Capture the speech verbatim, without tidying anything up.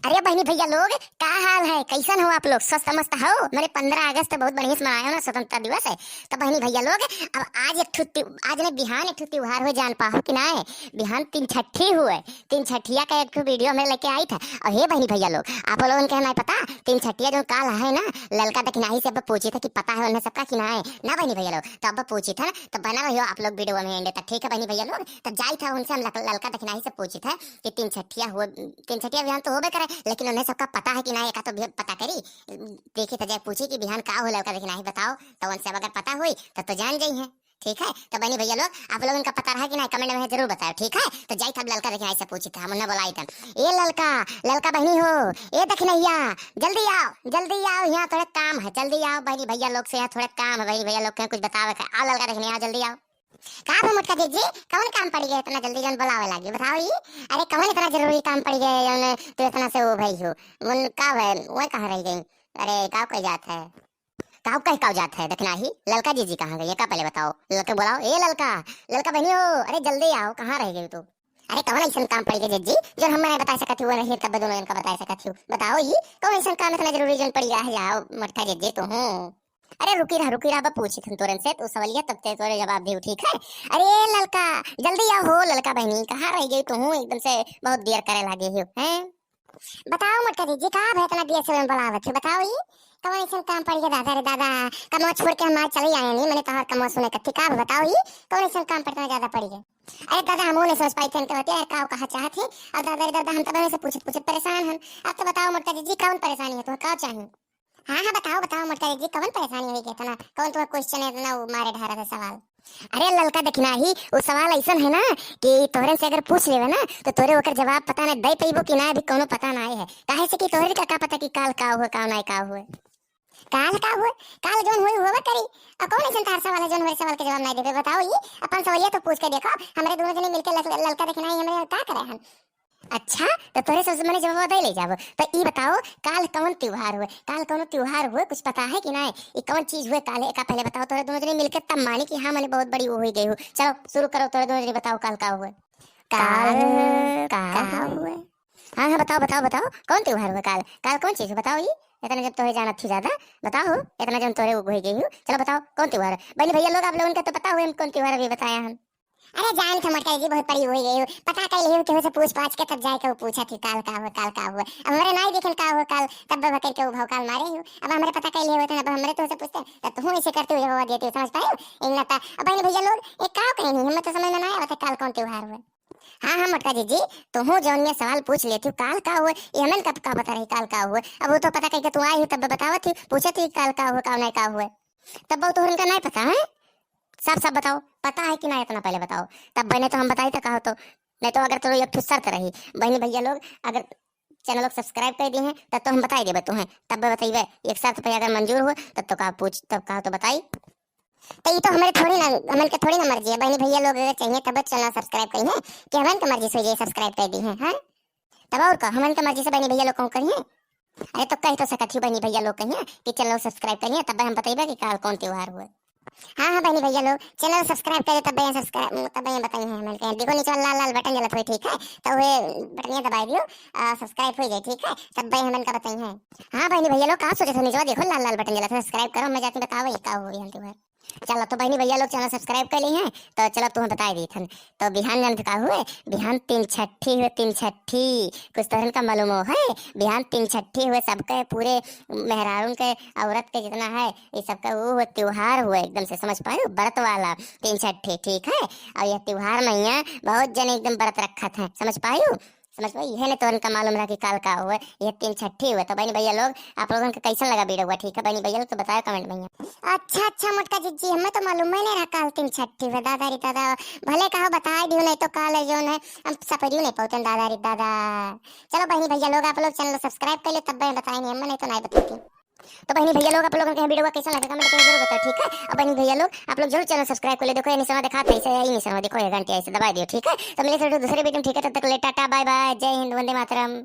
अरे बहनी भैया लोग, का हाल है, कैसन हो आप लोग? स्वस्थ मस्त हो? मेरे पन्द्रह अगस्त बहुत बढ़िया से मनायो ना, स्वतंत्रता दिवस है। तो बहनी भैया लोग, अब आज एक ठो ति-, आज ने बिहान एक ठो त्योहार हो, जान पाहो कि ना है? बिहान तीन छठी हुए, तीन छठिया का एक ठो video में लेके आई था। और हे बहनी भैया लोग, आप लोगन के ना पता, तीन छठिया जो काल है ना, ललका दखिनाही से अब पूछी था कि पता है उन्हें सबका कि ना है ना बहनी भैया लोग। तो अब पूछी था ना, तो बना रहियो आप लोग video में end तक, ठीक है बहनी भैया लोग। तो जाई था उनसे हम लक-, ललका दखिनाही से पूछी था कि तीन छठिया हो, तीन छठिया बिहान तो होबे करे, लेकिन उन्हें सबका पता है कि ना, एका तो भी पता करी, देखी तो जाए पूछी कि बिहान का होला ओकर, लेकिन नाही बताओ, तो उनसे अगर पता होई तो, तो जान जाई है। ठीक है, तो बहनी भैया लोग, आप लोगन का पता रहा कि ना, comment में जरूर बताओ। ठीक है, तो जाई था ललका दखिनाही से पूछी था, हम उन्हें बुलाई था, ए ललका, ललका बहनी हो, ए दखिनैया, जल्दी आओ, जल्दी आओ, यहाँ थोड़े काम है, जल्दी आओ बहनी भैया लोग से, यहाँ थोड़े काम है बहनी भैया लोग के, कुछ बतावे का, आओ ललका दखिनैया, जल्दी आओ। का बा मोटका जीजी, कौन काम पड़ गया इतना जल्दी जौन बुलावे लागी, बताओ ई। अरे कौन इतना जरूरी काम पड़ गया जौन तू इतना से वो भई हो? उन का है, वो कहाँ रह गई? अरे का कोई जात है? का कह का जात है? देखना ही ललका जीजी कहाँ गई है, का पहले बताओ। ललका बुलाओ, ए ललका, ललका बहनी हो, अरे जल्दी आओ, कहाँ रह गई तू? अरे कौन ऐसा काम पड़ गया जीजी जौन हम नहीं बता सकत हो, नहीं तब दोनों इनका बता सकत हो? बताओ ई कौन ऐसा काम इतना जरूरी जौन पड़ गया है, जाओ मोटका जीजी तू हूँ। अरे रुकी रहा, रुकी रहा, अब पूछी थन तोरन से, तू सवालिया तब ते तोरे जवाब देऊ, ठीक है? अरे ललका, जल्दी आओ हो ललका बहनी, कहाँ रह गई तू? एकदम से बहुत देर करे लागे हो, हैं? बताओ मोटका जीजी, का भा इतना देर से मैं बुलावत हूँ, बताओ ई? कौन ऐसा काम पड़ गया दादा रे दादा? कमवा छोड़ के हम आज चले आए नहीं, मैंने तोहर कमवा सुने कथी का भा, बताओ ई? कौन ऐसा काम पड़ इतना ज्यादा पड़ गया? अरे दादा, हम नहीं समझ पाई थे इनके बतिया, का कहा चाहत है? और दादा रे दादा, हम तब से पूछत पूछत परेशान हन। अब तो बताओ मोटका जीजी, कौन परेशानी है तुम्हें, का चाहिए? हाँ, हाँ, बताओ, बताओ मोटका जीजी, कौन परेशानी होई गई इतना? कौन तुम्हें question है इतना वो मारे ढारा था सवाल? अरे ललका देखना ही, वो सवाल ऐसन है ना कि तोहरे से अगर पूछ लेवे ना, तो तोरे ओकर जवाब पता नहीं दे पइबो कि ना, अभी कौनो पता ना है। काहे से कि तोहरे का, का पता कि काल का हुए, का ना का हुए। काल का हुए? काल जौन होई होवे करी। आ कौन ऐसन तार सवाल है जौन हमारे सवाल के जवाब नहीं देवे? बताओ ई, अपन सवालिया तो पूछ के देखो, हमरे दोनों जने मिलके लल-, ललका देखना ही हमरे का करे हन। अच्छा, तो तोरे से मने जवाब दे ले जाबो। तो ई बताओ, काल कौन त्योहार हुए? काल कौन त्योहार हुए, कुछ पता है कि नहीं? ई कौन चीज हुए काल, एका पहले बताओ, तोरे दोनों जने मिलके तब मानी कि हाँ, मने बहुत बड़ी वो हो गई हो। चलो, शुरू करो, तोरे दोनों जने बताओ, काल का हुए? काल काल का का हुए? हाँ, हाँ, बताओ, बताओ, बताओ, कौन त्योहार हुए काल? काल कौन चीज हुए, बताओ ई? इतना जब तोहे जानत थी ज्यादा, बताओ, इतना जब तोरे वो हो गई हो, चलो बताओ, कौन त्योहार है? बहनी भैया लोग, आप लोगन का तो पता हुए, हम कौन त्योहार अभी बताया हम। अरे जान थे मोटका जी, बहुत पड़ी हुई गई हो, पता कर लियो केहू से पूछ पाछ के तब जाए के वो पूछा थी काल का हुआ, काल का हुआ। अब हमरे नाई देखे का हुआ काल, तब बबा करके वो भौकाल मारे हो। अब हमरे पता कर लियो होते, अब हमरे तो से पूछते, तब तुम ऐसे करते हुए जवाब देते हो, समझ पाए हो? एक ना ता, अब बहनी भैया लोग, एक का कहीं नहीं, हमें तो समझ में ना आया था काल कौन त्योहार हुआ। हाँ, हाँ, मोटका जीजी, तुहूँ जौन ये सवाल पूछ लेती हो, काल का हुए, ये हमन का, का पता रही काल का हुए। अब वो तो पता करके तू आई हो, तब बतावत थी, पूछत थी काल का हुए, का नहीं का हुए। तब वो तोहरन का नहीं पता है? साफ साफ बताओ, पता है कि ना, इतना पहले बताओ, तब बने तो हम बताई तो कहो तो। नहीं तो अगर तो एक ठो शर्त रही, बहनी भैया लोग, अगर channel लोग subscribe कर दी हैं, तब तो हम बताई देबे तुम्हें, तब बताइबे, एक शर्त पे अगर मंजूर हो, तब तो का पूछ, तब कहा तो बताई। तो ई तो हमरे थोड़ी ना, हमन के थोड़ी ना मर्जी है, बहनी भैया लोग अगर चाहिए तब channel subscribe करी हैं, कि हमन के मर्जी से ये subscribe कर दी हैं, हैं? तब और का, हमन के मर्जी से बहनी भैया लोग कहूँ करी हैं? अरे तो कह तो सकत ही बहनी भैया लोग कहिए कि channel subscribe करिए, तब हम बताइबे कि काल कौन त्योहार हुए। हाँ, हाँ, बहनी भैया लोग, channel subscribe करे, तब ये subscribe, तब ये बताई हैं हमन के। देखो नीचे लाल लाल button जलत हुए, ठीक है, तो वे button ये दबाई दियो, आ, subscribe हो जाए, ठीक है, तब ये हमन का बताई हैं। हाँ, बहनी भैया लोग, का सोचत हो, नीचे देखो लाल लाल button जलत है, subscribe करो, मैं जाती बताओ ये का हुए हम त्योहार। चलो, तो बहनी भैया लोग channel subscribe कर ली हैं, तो चलो तुम्हें बताई दी थन। तो बिहान जानत का हुए, बिहान तीन छठी हुए, तीन छठी। कुछ तोहरन का मालूम हो है? बिहान तीन छठी हुए, सबके पूरे मेहरारून के, औरत के जितना है, ये सबका वो हुए, त्योहार हुए एकदम से, समझ पाए हो? व्रत वाला तीन छठी, ठीक है? और यह त्योहार में यहाँ बहुत जने एकदम व्रत रखत हैं, समझ पाए हो? समझ पाए? यह ने तोहरन का मालूम रहा कि काल का हुए, यह तीन छठी हुए। तो बहनी भैया लोग, आप लोगन के कैसन लगा video हुआ, ठीक है? बहनी भैया लोग तो बताओ comment में। अच्छा, अच्छा, मोटका जीजी, हमें तो मालूम ही नहीं रहा काल तीन छठी हुए, दादा रे दादा। भले कहो बताई दियो, नहीं तो काल है जौन है, हम सपरियो नहीं पहुँचन, दादा रे दादा। चलो बहनी भैया लोग, आप लोग channel subscribe कर लो, तब मैं बताई नहीं, हम नहीं तो नहीं बताती। तो बहनी भैया लोग, आप लोगन के video का कैसा लगा, comment में जरूर बताओ, ठीक है? और बहनी भैया लोग, आप लोग जरूर channel subscribe कर ले। देखो, ये निशाना दिखाते हैं, ऐसे, यही निशाना देखो, ये घंटी ऐसे दबा दियो, ठीक है? तो मिले फिर दूसरे video में, ठीक है? तब तक ले टाटा, bye bye, जय हिंद, वंदे मातरम।